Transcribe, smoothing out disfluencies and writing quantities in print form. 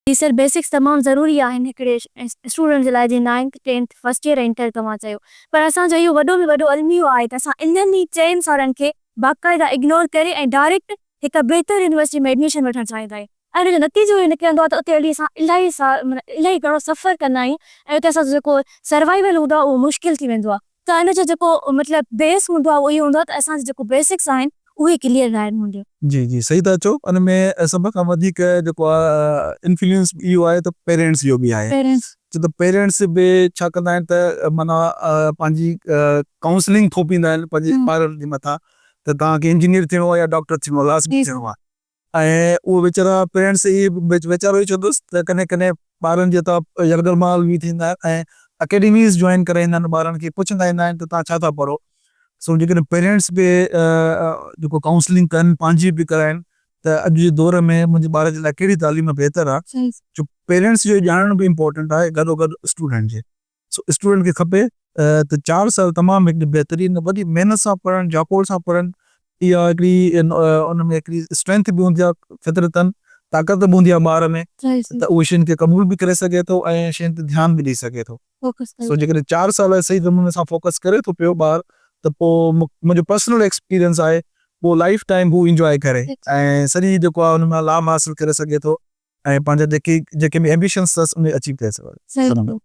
جي سر بيسڪس تمام ضروري آهن هڪڙي اسٽوڊنٽ جي لاء جيئن ninth tenth first year ۽ inter توهان چيو پر اسان جو اهو وڏو ۾ وڏو الميو آهي ته اسان انهن ئي چئن سالن کي باقاعده اگنور ڪري ۽ ڊائريڪٽ هڪ بهتر يونيورسٽي ۾ ايڊميشن وٺڻ چاهيندا آهيون ۽ ان جو نتيجو اهو نڪرندو آهي ته اتي هلي اسان الاهي سال معنيٰ الاهي گهڻو سفر ڪندا آهيون ۽ اتي اسان جو جيڪو سروائيول هوندو آهي اهو مشڪل ٿي ويندو آهي ته ان جو جيڪو مطلب بيس هوندو آهي اهو اهو هوندو آهي ته اسان جا جيڪو بيسڪس آهن اهي ڪليئر ناهن هونديون. جي جي صحيح ٿا چئو ان ۾ سڀ کان وڌيڪ جيڪو آهي انفلوئنس اهو آهي ته پيرنٽس جو به آهي پيرنٽس ڇو ته پيرنٽس به ڇا ڪندا آهن ته معنيٰ پنهنجي ڪائونسلنگ ٿوپيندا آهن پنهنجي ٻارن جي مٿان ته توهان کي انجنيئر ٿيڻو آهي يا ڊاڪٽر ٿيڻو آهي لازمي ٿيڻو آهي ۽ اهو ويچارا پيرنٽس اهي ويچارو ئي چوندس ته ڪڏهن ڪڏهن ٻارن جي هٿان يرغمال به ٿيندا آهن ۽ اڪيڊميز جوائن ڪرائيندا آهن ٻارن کي پڇندا ايندا آهن ته توهان ڇا ٿا پڙهو سو جيڪڏهن پيرنٽس به جيڪو ڪائونسلنگ ڪن پنهنجي به ڪرائن ته اڄ جي دور ۾ منهنجي ٻار جي لاء ڪهڙي تعليم بهتر آهي جو پيرنٽس جو ڄاڻڻ به امپورٽنٽ آهي گڏو گڏ اسٽوڊنٽ جي سو اسٽوڊنٽ کي کپي ته چار سال تمام هڪڙي بهترين وڏي محنت سان پڙهن جاکوڙ سان پڙهن اها هڪڙي ان ۾ هڪڙي اسٽرينٿ به هوندي آهي فطرتن طاقت به هوندي آهي ٻار ۾ ته اهو شين کي قبول به ڪري سگهي ٿو ۽ شين تي ڌيان به ڏئي سگهي ٿو سو جيڪڏهن چار سال صحيح نموني سان فوڪس ڪري ٿو پيو ٻار ته پوء منهنجو پرسنل ايڪسپيرينس آهي پوء لائف ٽائيم هو انجواء ڪري ۽ سڄي جيڪو آهي ان مان لاڀ حاصل ڪري سگهي ٿو ۽ پنهنجا جيڪي جيڪي به ايمبيشنس اٿس ان کي اچيو ڪري سگهي ٿو.